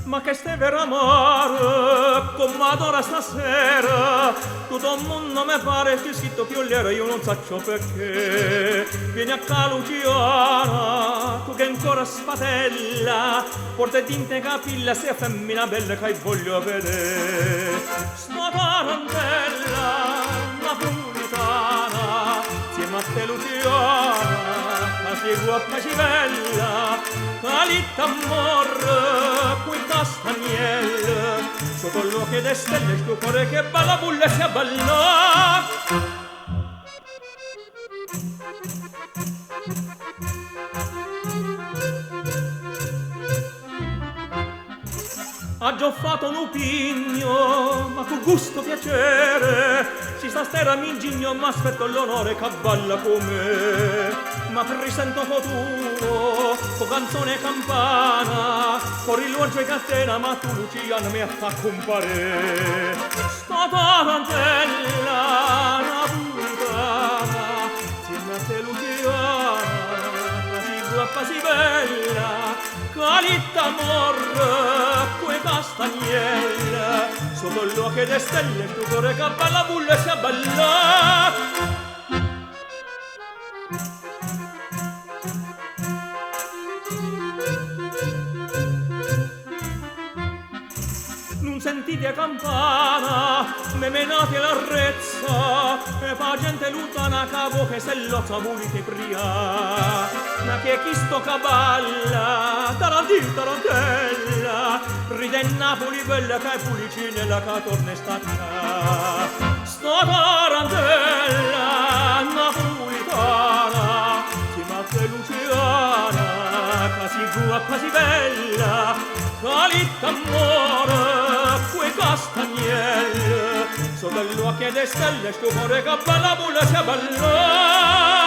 Ma chest'è vero amore, comm' adora stasera, tutto 'o munno me pare cchiù schitto cchiù allero, io nun saccio pecché. Vieni a ccà Luciana, tu che ancora sfatella, puorte dint' 'e capille sta femmina bella ca i' voglio vedé. Sta tarantella napulitana, 'nzieme a te Luciana, ca si guappa e si bella, Calittammor cu 'e castagnelle, sotto ll'uocchie d' 'e stelle stu core che balla vulesse abballà. Aggio fatto nu pigno, ma cu gusto piacere, si stasera m'ingigno m'aspetto l'onore ch'abballa cu me. Ma prisento futuro, cu canzone e campana, cu rilorgio 'e catena, ma tu Luciana m'he 'a fa cumparè. Sta tarantella napulitana, 'nzieme a te Luciana, ca si guappa si bella, Calittammor cu 'e castagnelle, sotto ll'uocchie d' 'e stelle stu core che abballa vulesse abballà. Nun sentite 'a campana, me menate la rezza e p' 'a gente luntana ca voce e sellozza vulite prià. Ma chi è chisto ca balla, tarantì, tarantella, ride Napoli bella ca è Pulicinella ca torna e sta ccà. Sta tarantella napulitana, 'nzieme a te Luciana, ca si guappa si bella, Calittammor cu 'e castagnelle, sotto ll'uocchie d' 'e stelle stu core che balla vulesse abballà.